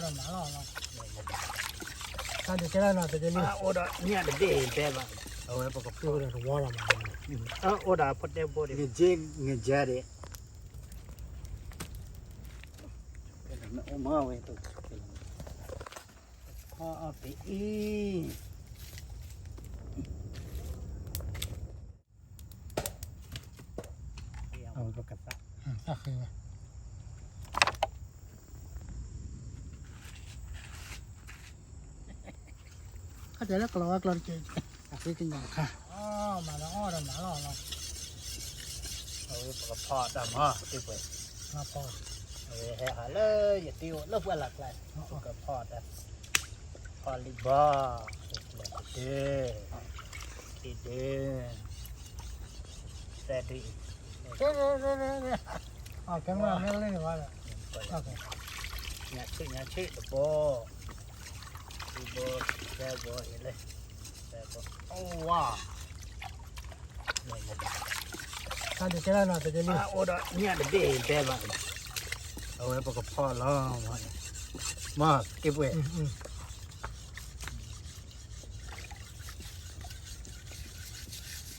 တၢ်ဒုးကဲလၢနီၤ တကဲလံ အိၣ်ဒီးညၣ်တဘ့ၣ်တဲဘၣ် အဝဲပကဖျိဒီးတဝီဒီးမး အိၣ်ဒီးဖိတဲဘိဒံး ငကဲငကဲဒံး အိၣ်မးဝဲ ဖီအီၣ်ပအံၤ အဝဲပကသၣ် သၣ်ဃ့ဝဲ အတဲလၢကျီဝဲကျီတက့ၢ် အဃ့ကညးတခါ မၤလၢအီၣ်ဒီးမၤလီၤလီၤ အဝဲပကဖီတၢ်မၤတ့ၢ်ပှဲၤ ဖီ အဝဲဟဲဟးလၢယတ့အိၣ်လၢပှၢ်လၢ်ကျါ ပကဖီတၢ် ဖီလံာ်ဘီ တ့ ခံဒု သၢဒု ကဲမ့ၢ်လၢန့ၣ်ဘၣ် ညၣ်ဆံးညၣ်ဆံးတဘိ တဘိ သၢဘိအံၤလဲၣ် သၢဘိ အိၣ်ဝါ တၢ်ဒုးကဲလၢနီၤ တကဲလံ အိၣ်ဒီးညၣ်တဘ့ၣ်တဲဘၣ် အဝဲပကဖီလီၤ မၤတ့ၢ်ပှဲၤ အ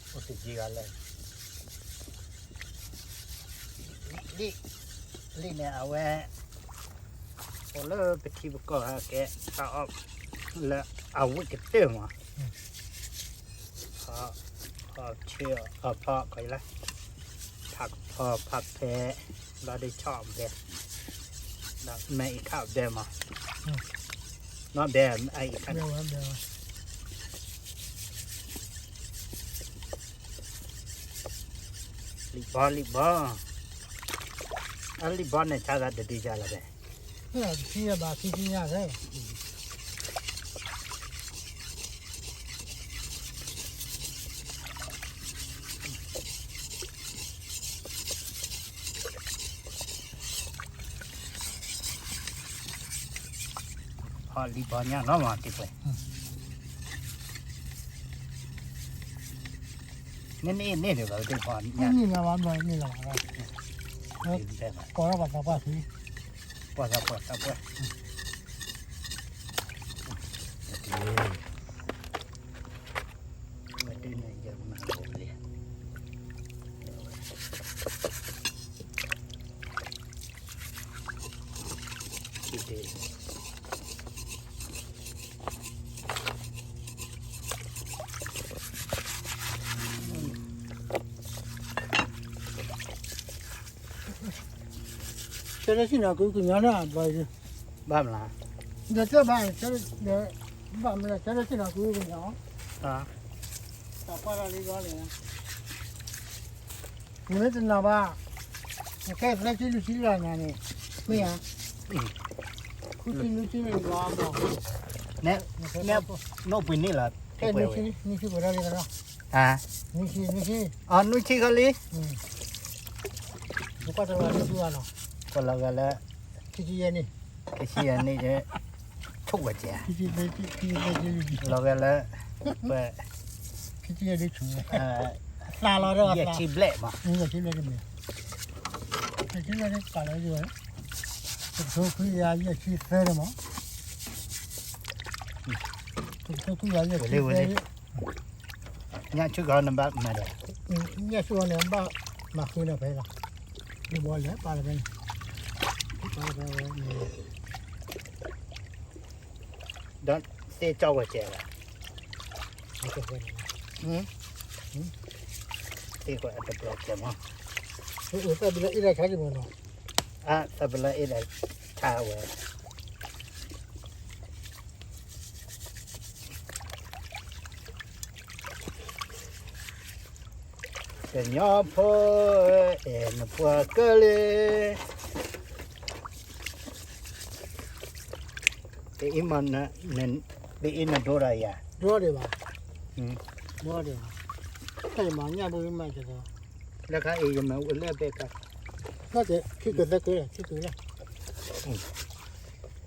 ိၣ်တယံၤဂၤလၢ လံာ် လံာ်န့ၣ်အဝဲ အိၣ်လၢပထံပကီၢ်ဟဲကဲ တၢ်အီၣ် လၢအဝံၣ်ကတၢၢ်မး ဖီ ဖီဆၢ ဖီခီလၢ ဖီဖီဖဲ ဘျီဒုးဆီၣ်ဘဲ ဒီးမဲအံၤခၣ်ဘဲမး နီၢ်ဘဲအံၤခၣ် လံာ်ဘီလံာ်ဘီ အလံာ်ဘီန့ၣ် ဆါသးတဒုယၤလီၤဘဲ ခံဘၣ်ခံဆံညါလဲၣ် ဖီလံာ်ဘီညါနီၤမးတ့ၢ်ပှဲၤ နန့ၢ်န့ၢ်ဒံးဘၣ် တ့ၢ်ဖီညါ န့ၢ်လီၤဘၣ်ဘျီန့ၢ်လီၤဘၣ် ကိးထီၣ်ပှၤသးပှၢ်သံ ပှၤသးပှၢ်သးပှၢ် ဝဲဒ်န့ၣ်ယမၤလီၤလံ ဆဲးလၢဆ့ၣ်နီၤကုကညီန့ၣ် ဘၣ် ဘၣ်မလား ဒီးတဲဘၣ် ဘၣ်မလဲၣ် ဆဲးလၢဆ့ၣ်နီၤကုကညီ တၢ်ကွၢ်တၢ်လံဘျီန့ၣ် နမ့ၢ်တနာ်ဘၣ် နကဲသၢဆံလွံၢ်ဆံလီၤနၤန့ၣ် မ့ၢ်ဧါ ဃုဆံလွံၢ်ဆံလီၤမး နဲ နဲ နိၣ်ပှ့ၤန့ၢ်လီၤ နွံဆံပှဲၤထီၣ်လံနီၤ နွံဆံ နွံဆံ အနွံဆံခီလံ ပကွၢ်တလီၤနွံဆံဘၣ်နီၤ ကွၢ်လီၤဂာ်လၢ ခံဆံယဲၢ်နံၣ် ခံဆံယဲၢ်နံၣ် ဆိၣ်ဝဲကဲ လီၤဂာ်လၢ ပ ခံဆံယဲၢ်နံၣ်ဆိၣ်ဝဲ သးလီၤဒီး ယဲၢ်ဆံဘျဲၣ်မး ယဲၢ်ဆံဘျဲၣ်တမ့ၢ် ယဲၢ်ဆံဘျဲၣ်တပာ်လီၤယိၤဝဲ တကထိခွံကယၤယဲၢ်ဆံသၢန့ၣ်မး တကထိခွံကယၤယဲၢ်ဆံသၢ ညၣ်ဆူၣ်ကီးနဘၣ်မၤဒီး ညၣ်ဆူၣ်ကီးန့ၣ် ဘၣ်မၤဃုာ်ဒီးဖဲလီၤ ယဘီလဲၤပာ်လီၤဖဲန့ၣ် ပာ်လီၤဖဲဝဲန့ၣ် ဒီးသ့ၣ်ကၠီဝဲကဲလီၤ သ့ၣ်ကွၢ်အတဘျီကဲမး သးဘလၢအ့ၣ်ဒီးဆါက့ၤမးနီၤ အသးဘလၢအ့ၣ်ဒီးဆါဝဲ ကညီဖိ အဲၣ်နပှၤကလုာ် ပအံၤမ့ၢ် ပအံၤနဒိဒီးယၤ ဒိဒံးဘၣ် ဒိဒံးဘၣ် တၢ်ယမၤညၣ်ဒိမးကဒီး လၢခါအံၤယမၤဝဲလၢဘဲကါ ဘၣ်ကဲ ခံကသၢကလၢ ခံကလၢ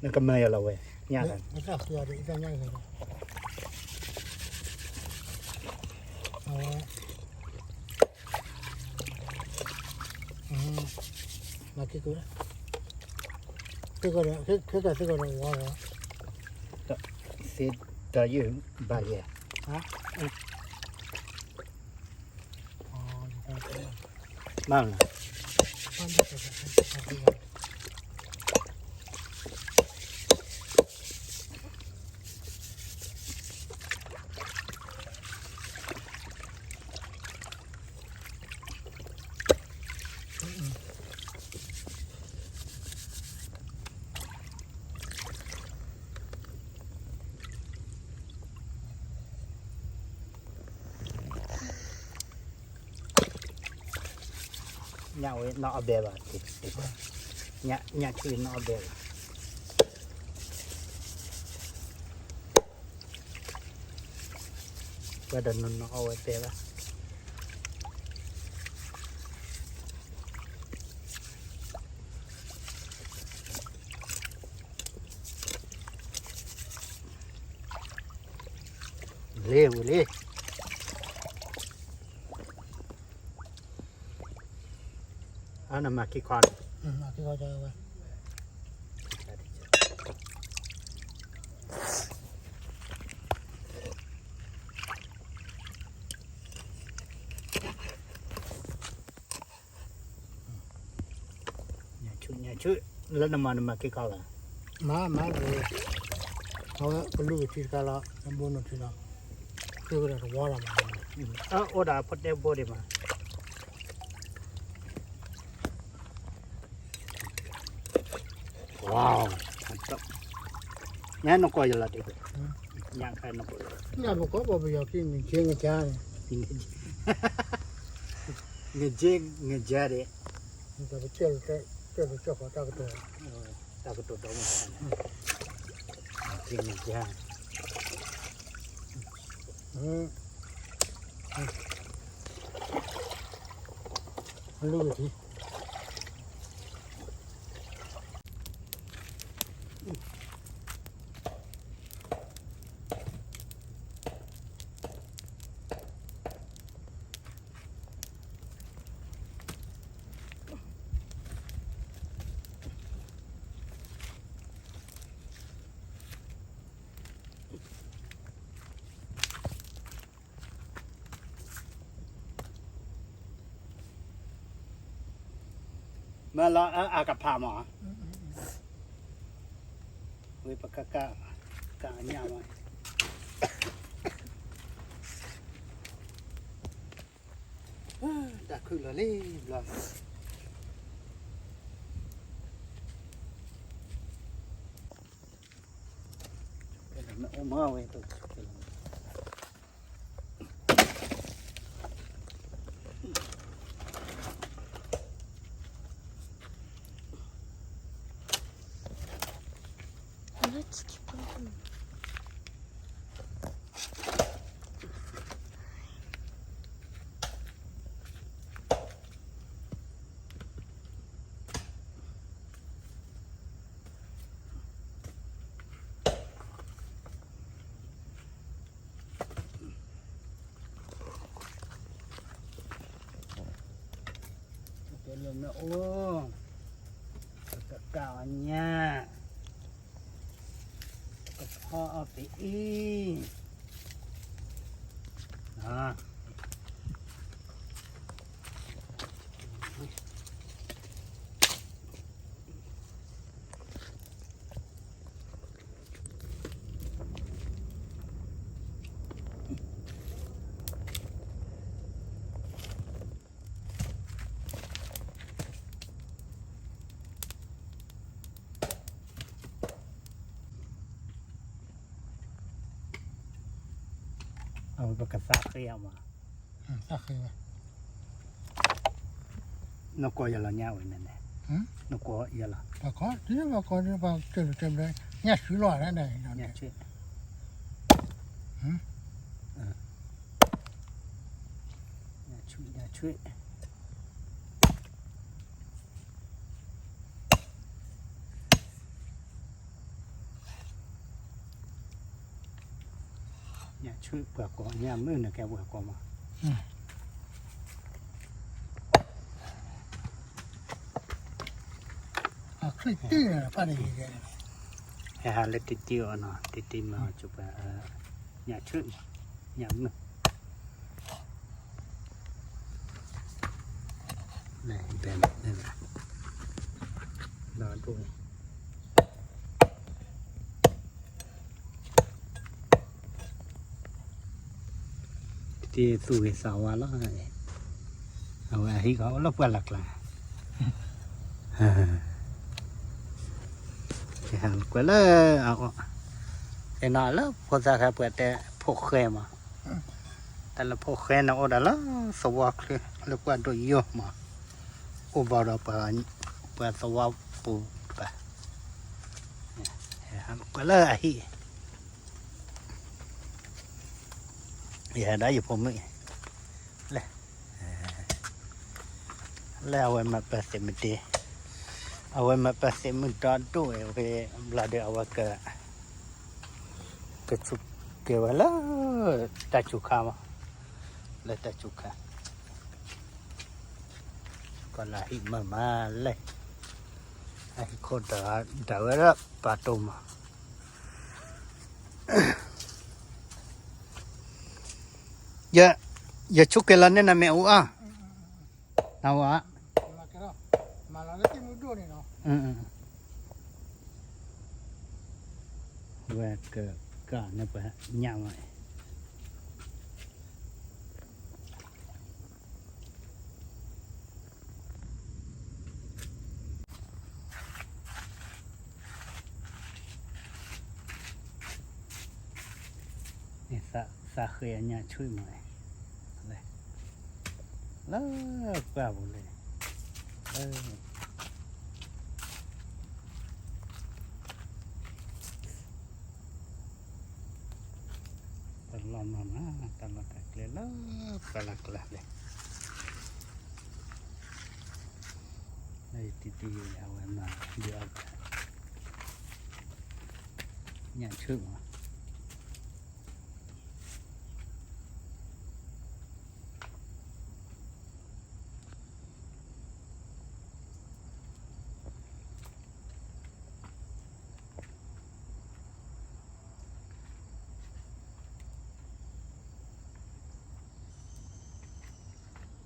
နကမၤယၤလီၤဝဲ ညၣ် နတၢ်ဃုအီၤဒီး ယတၢ်ညၣ်ဂ့ၤဒီး အဝဲ မၤက့ၤကလၢ သ့ၣ်ကီးဒီး ခဲကးသ့ၣ်ကီးဒီးဝါဒီး သ့ၣ်ဒီးယုၢ်ဘၣ်လံဧါ, မၢ်လၢ ညၣ်ဝဲနီၣ်အဘဲဘၣ်, ညၣ်ဆူၣ်နီၣ်အဘဲဘၣ်, ပှၤတနီၤနီၤအီၣ်ဝဲတဲဘၣ်. လ့ဝံၤလံ, အနမၤခံခီန့ၣ်, မၤခံခီဝဲ ညၣ်ဆူၣ် ညၣ်ဆူၣ်, လၢနမၤနမၤက့ၤခီလီၤ, မၤမၤ, အဝဲကလူးကထံတခါလီၤ, နဘိနထံလီၤ, ဃ့ဝဲဒၣ်တဝီလီၤမး, အိၣ်ဒီးဖိတဲဘိဒံးမး, ဝါ, ညၣ်နကိးယလီၤတ့ၢ်, ညၣ်နကိး, ညၣ်ပကိးပှၤပယီၤက့ၤ ငက့ၤငကါန့ၣ်, ငက့ၤငကါဒံး, ပကစၢၢ်လီၤတဲာ်လီၤစၢၢ်ဃီတၢ်ကတိၤ, တၢ်ကတိၤဒီမါန့ၣ်, ငက့ၤငကါ, လူကထံ မ့ၢ်လီၤအကဖးမး, ဝံၤပကကး, ကးညၣ်မး, တၢ်ခုၣ်လီၤလံဘျီ, မ့ၢ်အိၣ်မးဝဲ Let's keep going. ပကလဲၤနအိၣ်, ပကကးအီၤညၣ်, ပကဖီအီၤပအံၤ, အဝဲပကသးဃ့အီၤမး, သးဃ့ဝဲ, နကိးယလီၤညါဝဲန့ၣ်, နကိးယလီၤ, ပှၤကိး, ပှၤကိးန့ၣ် ပှၤကလုာ်တဲဘျဲ, ညၣ်ဆူၣ်လီၤန့ၣ်, ညၣ်ဆူၣ်, ညၣ်ဆူၣ်, ညၣ်ဆူၣ် ညၣ်ဆူၣ်ပှၤကိး, ညၣ်မုၣ်န့ၣ်ကဲပှၤကိးမး, အခ တံၢ်န့ၣ်ဖးန့ၣ်ဂ့ၤဂ့ၤန့ၣ်, ဟဲဟးလၢတံၢ်တံၢ်အီၤနီၤ, တံၢ်တံၢ်မၤအီၤကပၤ, ညၣ်ဆူၣ်, ညၣ်မုၢ်, ဘဲန့ၣ်, ဒီးဒိၣ်န့ၣ် တံၢ်သူၣ်ဂ့ၤသးဝါလီၤ, အဝဲအဟံၣ်ကအိၣ်လၢပှၢ်လၢ်ကျါ, ကွဲးလၢအအီၣ်, သ့ၣ်နီၣ်လၢဖိသၣ်ဃဲပှၤတဲဖိၣ်ဃဲမး, တၢ်လၢဖိၣ်ဃဲန့ၣ်အိၣ်ဒီးလၢသဝီချၢ လၢပှၢ်ဒိၣ်ယိာ်မး, အိၣ်ဘၣ်ဒီးပှၤသဝီပူၤတပၤ, ကွဲးလၢအဟံၣ် ယဟဲဒီးယဖိမုၣ်, လၢ, လၢအဝဲမၤပၢၤသ့ၣ်မတၤ, အဝဲမၤပၢၤသ့ၣ်မုၢ်ဒီဒိၣ်ဝဲ, ဘျီဒီးအဝဲက, ကဆူးက့ၤဝဲလၢ, တၢ်စူၤခါမး, လၢတၢ်စူၤခါ, ကီၢ်လၢဟံၣ်မၢမးလဲၣ်, အဟံၣ်ခိၣ်ဒီးဒၣ်ဝဲဒၣ်ပာ်တိၢ်မး ယဆူၣ်က့ၤလီၤန့ၢ်နမ့ၢ်အူအါ, နဝဲ, ဝဲကကၢ်န့ၣ်ပှၤညၣ်ဝဲ သးဃ့အညၣ်ဆူၣ်မး, လၢပှၢ်ပူၤလံ, တၢ်လီၢ်မၤမး, တၢ်လီၢ်တၢ်ကျဲလၢပှၢ်လၢ်ကျါလံ, လၢယတံၤတံၤအဝဲမၤဒုးအီၣ်တၢ်, ညၣ်ဆူၣ်မး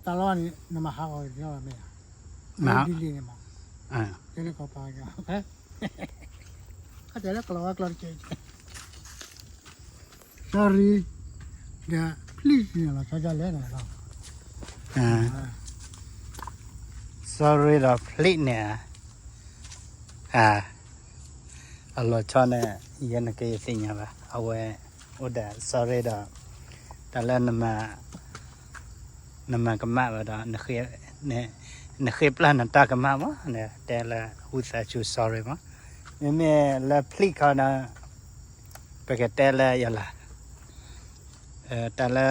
တၢ်လီၢ်န့ၣ် နမၤဟးဂီၤက့ၤမ့ၢ်ဧါ, ဒ်လံန့ၣ်မး, တဲလၢကီၢ်ပၤက့ၤ, တဲလၢကလီၤဝါကျီတက့ၢ်, sorry, ဒီး please န့ၣ်လီၤဆီဒၣ်လဲၣ်န့ၣ်လီၤ, sorry ဒီး please န့ၣ်, အလီၤဆီန့ၣ် ယဲနက့ၤယသ့ၣ်ညါဘၣ်, အဝဲအိၣ်ဒီး sorry ဒီး တၢ်လၢ နမၤကမၣ်ဝဲဒီး နဃ့ပျၢ်နတၢ်ကမၣ်မး, တဲလၢ ဝံသးစူၤ sorry မး, မ့မ့ၢ်လၢ please ခီဒီး ပကတဲလၢယလၢ်, တၢ်လၢ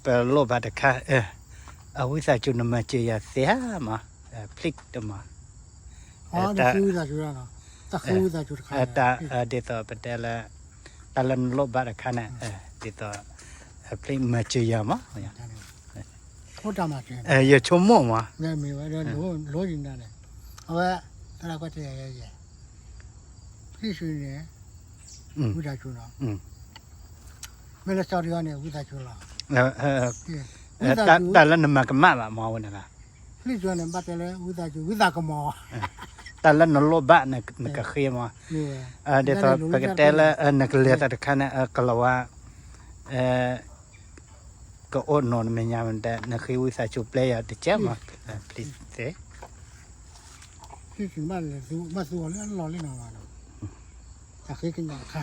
ပလိၣ်ဘၣ်တခါ, အဝံသးစူၤနမၤစၢၤယၤသ့ဧါမး, please တမး, ဒ်သိးပတဲလၢ တၢ်လၢနလိၣ်ဘၣ်တခါန့ၣ်, ဒ်သိး please မၤစၢၤယၤမး, ယဆိကမိၣ်မး, အဝဲ please န့ၣ် ဝံသးစူၤ, မ့ၢ်လၢ sorry န့ၣ် ဝံသးစူၤလီၤ, တၢ်လၢနမၤကမၣ်ဘၣ်မးဝဲန့ၣ်လီၤ, please န့ၣ် ဘၣ်တဲလၢ ဝံသးစူၤ ဝံသးကမီၤ, တၢ်လၢနလိၣ်ဘၣ်နကဃ့မး, ဒ်သိးပကတဲလၢ နကလဲၤသးတခါန့ၣ် ကလီၤဝါ ကအိၣ်နီၢ်နမဲာ်ညါမး, နဃ့ဝံသးစူၤပျဲယၤတကဲမး, please သ့, ဘၣ်သူအီၤလၢအလီၢ်လံနီၤ, အဃ့ကညးတခါ